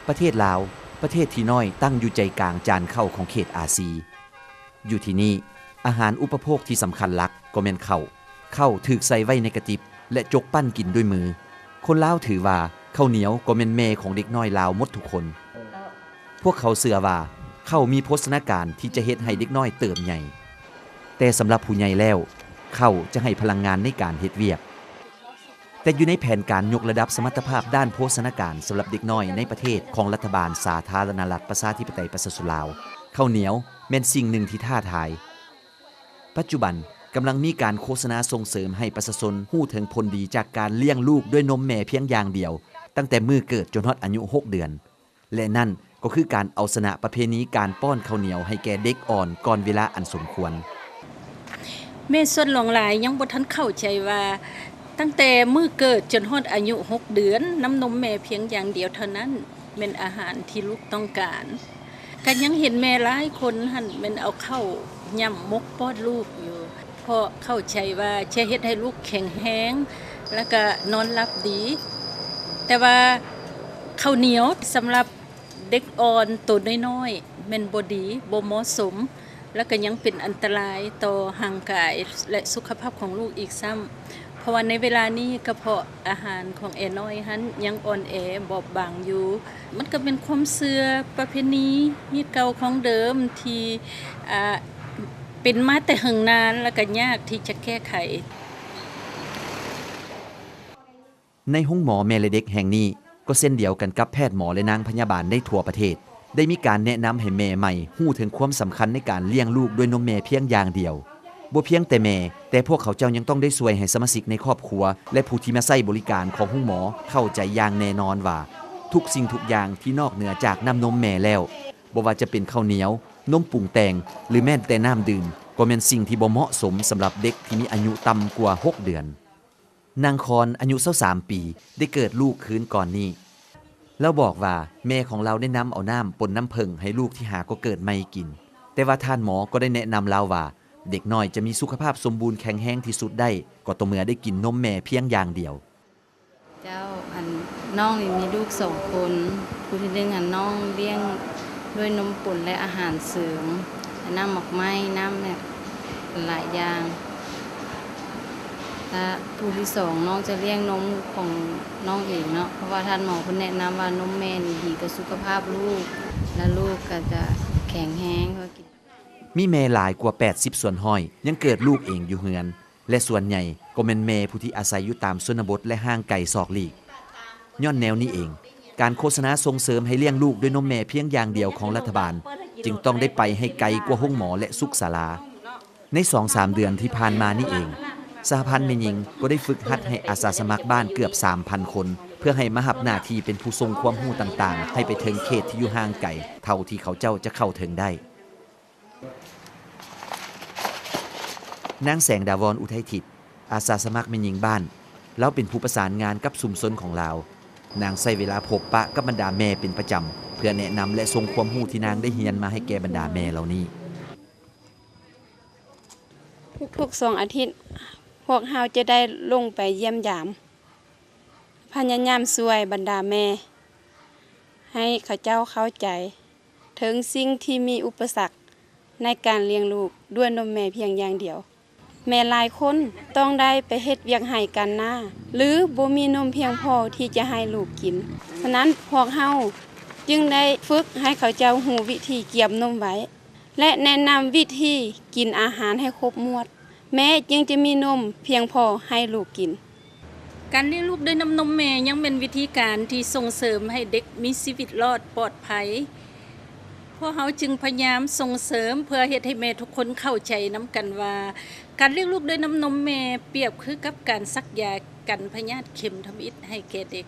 ປະເທດລາວ, ປະເທດທີ່ນ້ອຍຕັ້ງຢູ່ໃຈກາງຈານເຂົ້າຂອງເຂດອາຊີ. ຢູ່ທີ່ນີ້, ອາຫານອຸປະໂພກທີ່ສຳຄັນຫຼັກກໍແມ່ນເຂົ້າ. ເຂົ້າຖືກໃສ່ໄວ້ໃນກະຕິບ ແລະ ຈົກປັ້ນກິນດ້ວຍມື. ຄົນລາວຖືວ່າເຂົ້າໜຽວກໍແມ່ນແມ່ຂອງເດັກນ້ອຍລາວໝົດທຸກຄົນ. ພວກເຂົາເຊື່ອວ່າເຂົ້າມີໂພຊະນາການທີ່ຈະເຮັດໃຫ້ເດັກນ້ອຍເຕີບໃຫຍ່. ແຕ່ສຳລັບຜູ້ໃຫຍ່ແລ້ວ, ເຂົ້າຈະໃຫ້ພະລັງງານໃນການເຮັດວຽກ. ແຕ່ຢູ່ໃນແຜນການຍົກລະດັບສະມັດຕະພາບດ້ານໂພຊະນາການສຳລັບເດັກນ້ອຍໃນປະເທດຂອງລັດຖະບານສາທາລະນະລັດປະຊາທິປະໄຕປະຊາຊົນລາວ, ເຂົ້າໜຽວແມ່ນສິ່ງໜຶ່ງທີ່ທ້າທາຍ. ປັດຈຸບັນກຳລັງມີການໂຄສະນາສົ່ງເສີມໃຫ້ປະຊາຊົນຮູ້ເຖິງຜົນດີຈາກການລ້ຽງລູກດ້ວຍນົມແມ່ພຽງຢ່າງດຽວ, ຕັ້ງແຕ່ມື້ເກີດຈົນຮອດອາຍຸຫົກເດືອນ. ແລະ ນັ້ນກໍຄືການເອົາຊະນະປະເພນີການປ້ອນເຂົ້າໜຽວໃຫ້ແກ່ເດັກອ່ອນກ່ອນເວລາອັນສົມຄວນ. ແມ່ສ່ວນຫຼວງຫຼາຍຍັງບໍ່ທັນເຂົ້າໃຈວ່າ ຕັ້ງແຕ່ມື້ເກີດຈົນຮອດອາຍຸຫົກເດືອນ, ນ້ຳນົມແມ່ພຽງຢ່າງດຽວເທົ່ານັ້ນແມ່ນອາຫານທີ່ລູກຕ້ອງການ. ກໍຍັງເຫັນແມ່ຫຼາຍຄົນຫັ້ນແມ່ນເອົາເຂົ້າຫຍ້ຳໝົກປ້ອນລູກຢູ່, ເພາະເຂົ້າໃຈວ່າຈະເຮັດໃຫ້ລູກແຂງແຮງ ແລ້ວກໍນອນຫຼັບດີ. ແຕ່ວ່າເຂົ້າໜຽວສຳລັບ ເດັກອ່ອນໂຕນ້ອຍໆ ແມ່ນບໍ່ດີ, ບໍ່ເໝາະສົມ, ແລ້ວກໍຍັງເປັນອັນຕະລາຍຕໍ່ຮ່າງກາຍ ແລະ ສຸຂະພາບຂອງລູກອີກຊ້ຳ. ເພາະວ່າໃນເວລານີ້ກະເພາະອາຫານຂອງແອນ້ອຍຫັ້ນຍັງອ່ອນແອບອບບາງຢູ່. ມັນກໍເປັນຄວາມເຊື່ອປະເພນີຮີດເກົ່າຂອງເດີມທີ່ ອາ ເປັນມາແຕ່ເຫິງນານ ແລ້ວກໍຍາກທີ່ຈະແກ້ໄຂ. ໃນໂຮງໝໍແມ່ ແລະ ເດັກແຫ່ງນີ້ ກໍເຊັ່ນດຽວກັນກັບແພດໝໍ ແລະ ນາງພະຍາບານໃນທົ່ວປະເທດ ໄດ້ມີການແນະນຳໃຫ້ແມ່ໃໝ່ຮູ້ເຖິງຄວາມສຳຄັນໃນການລ້ຽງລູກດ້ວຍນົມແມ່ພຽງຢ່າງດຽວ. ບໍ່ພຽງແຕ່ແມ່, ແຕ່ພວກເຂົາເຈົ້າຍັງຕ້ອງໄດ້ຊ່ວຍໃຫ້ສະມາຊິກໃນຄອບຄົວ ແລະ ຜູ້ທີ່ມາໃຊ້ບໍລິການຂອງໂຮງໝໍເຂົ້າໃຈຢ່າງແນ່ນອນວ່າ ທຸກສິ່ງທຸກຢ່າງທີ່ນອກເໜືອຈາກນ້ຳນົມແມ່ແລ້ວ, ບໍ່ວ່າຈະເປັນເຂົ້າໜຽວ, ນົມປຸງແຕ່ງ ຫຼື ແມ່ນແຕ່ນ້ຳດື່ມ, ກໍແມ່ນສິ່ງທີ່ບໍ່ເໝາະສົມສຳລັບເດັກທີ່ມີອາຍຸຕ່ຳກວ່າຫົກເດືອນ. ນາງຄອນ ອາຍຸຊາວສາມປີ ໄດ້ເກີດລູກຄືນກ່ອນນີ້. ລາວບອກວ່າແມ່ຂອງລາວໄດ້ນຳເອົານ້ຳປົນນ້ຳເຜິ້ງໃຫ້ລູກທີ່ຫາກໍເກີດໃໝ່ກິນ, ແຕ່ວ່າທ່ານໝໍກໍໄດ້ແນະນຳລາວວ່າ ເດັກນ້ອຍຈະມີສຸຂະພາບສົມບູນແຂງແຮງທີ່ສຸດໄດ້ ກໍຕໍ່ເມື່ອໄດ້ກິນນົມແມ່ພຽງຢ່າງດຽວ. ເຈົ້າ ອັນ ນ້ອງນີ້ມີລູກສອງຄົນ, ຜູ້ທີໜຶ່ງຫັ້ນນ້ອງລ້ຽງດ້ວຍນົມປົນ ແລະ ອາຫານເສີມ ແລະ ນ້ຳໝາກໄມ້, ນ້ຳແບບຫຼາຍຢ່າງ. ແລະ ຜູ້ທີສອງ ນ້ອງຈະລ້ຽງນົມຂອງນ້ອງເອງເນາະ, ເພາະວ່າທ່ານໝໍເພິ່ນແນະນຳວ່ານົມແມ່ນີ້ດີຕໍ່ສຸຂະພາບລູກ ແລະ ລູກກໍຈະແຂງແຮງ ເພາະວ່າກິນ ມີແມ່ຫຼາຍກວ່າແປດສິບສ່ວນຮ້ອຍຍັງເກີດລູກເອງຢູ່ເຮືອນ ແລະ ສ່ວນໃຫຍ່ກໍແມ່ນແມ່ຜູ້ທີ່ອາໄສຢູ່ຕາມຊົນນະບົດ ແລະ ຫ່າງໄກສອກຫຼີກ. ຍ້ອນແນວນີ້ເອງ, ການໂຄສະນາສົ່ງເສີມໃຫ້ລ້ຽງລູກດ້ວຍນົມແມ່ພຽງຢ່າງດຽວຂອງລັດຖະບານ ຈຶ່ງຕ້ອງໄດ້ໄປໃຫ້ໄກກວ່າໂຮງໝໍ ແລະ ສຸກສາລາ. ໃນສອງສາມເດືອນທີ່ຜ່ານມານີ້ເອງ, ສະຫະພັນແມ່ຍິງກໍໄດ້ຝຶກຫັດໃຫ້ອາສາສະໝັກບ້ານເກືອບສາມພັນຄົນ ເພື່ອໃຫ້ມາຮັບໜ້າທີ່ເປັນຜູ້ສົ່ງຄວາມຮູ້ຕ່າງໆ ໃຫ້ໄປເຖິງເຂດທີ່ຢູ່ຫ່າງໄກເທົ່າທີ່ເຂົາເຈົ້າຈະເຂົ້າເຖິງໄດ້. ນາງ ແສງດາວອນ ອຸໄທທິດ ອາສາສະໝັກແມ່ຍິງບ້ານ, ລາວເປັນຜູ້ປະສານງານກັບຊຸມຊົນຂອງລາວ. ນາງໃຊ້ເວລາພົບປະກັບບັນດາແມ່ເປັນປະຈຳ ເພື່ອແນະນຳ ແລະ ສົ່ງຄວາມຮູ້ທີ່ນາງໄດ້ຮຽນມາໃຫ້ແກ່ບັນດາແມ່ເຫຼົ່ານີ້. ທຸກໆສອງອາທິດ, ພວກເຮົາຈະໄດ້ລົງໄປຢ້ຽມຢາມ, ພະຍາຍາມຊ່ວຍບັນດາແມ່ ໃຫ້ເຂົາເຈົ້າເຂົ້າໃຈເຖິງສິ່ງທີ່ມີອຸປະສັກໃນການລ້ຽງລູກດ້ວຍນົມແມ່ພຽງຢ່າງດຽວ. ແມ່ຫຼາຍຄົນຕ້ອງໄດ້ໄປເຮັດວຽກໄຮ່ການນາ ຫຼື ບໍ່ມີນົມພຽງພໍທີ່ຈະໃຫ້ລູກກິນ. ສະນັ້ນ, ພວກເຮົາຈຶ່ງໄດ້ຝຶກໃຫ້ເຂົາເຈົ້າຮູ້ວິທີກຽມນົມໄວ້ ແລະ ແນະນຳວິທີກິນອາຫານໃຫ້ຄົບໝົດ, ແມ່ຈຶ່ງຈະມີນົມພຽງພໍໃຫ້ລູກກິນ. ການລ້ຽງລູກດ້ວຍນ້ຳນົມແມ່ຍັງແມ່ນວິທີການທີ່ສົ່ງເສີມໃຫ້ເດັກມີຊີວິດລອດປອດໄພ. ພວກເຮົາຈຶ່ງພະຍາຍາມສົ່ງເສີມເພື່ອເຮັດໃຫ້ແມ່ທຸກຄົນເຂົ້າໃຈນຳກັນວ່າ ການລ້ຽງລູກດ້ວຍນ້ຳນົມແມ່ປຽບຄືກັບການສັກຢາກັນພະຍາດເຂັມທຳອິດໃຫ້ແກ່ເດັກ.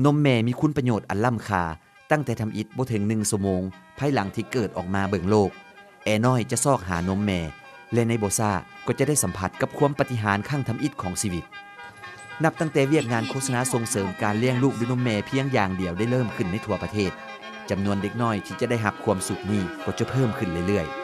ນົມແມ່ມີຄຸນປະໂຫຍດອັນລ້ຳຄ່າ. ຕັ້ງແຕ່ທຳອິດບໍ່ເຖິງໜຶ່ງຊົ່ວໂມງພາຍຫຼັງທີ່ເກີດອອກມາເບິ່ງໂລກ, ແອນ້ອຍຈະຊອກຫານົມແມ່ ແລະ ໃນບໍ່ຊ້າກໍຈະໄດ້ສຳຜັດກັບຄວາມປາຕິຫານຄັ້ງທຳອິດຂອງຊີວິດ. ນັບຕັ້ງແຕ່ວຽກງານໂຄສະນາສົ່ງເສີມການລ້ຽງລູກດ້ວຍນົມແມ່ພຽງຢ່າງດຽວໄດ້ເລີ່ມຂຶ້ນໃນທົ່ວປະເທດ, ຈຳນວນເດັກນ້ອຍທີ່ຈະໄດ້ຮັບຄວາມສຸກນີ້ກໍຈະເພີ່ມຂຶ້ນເລື້ອຍໆ.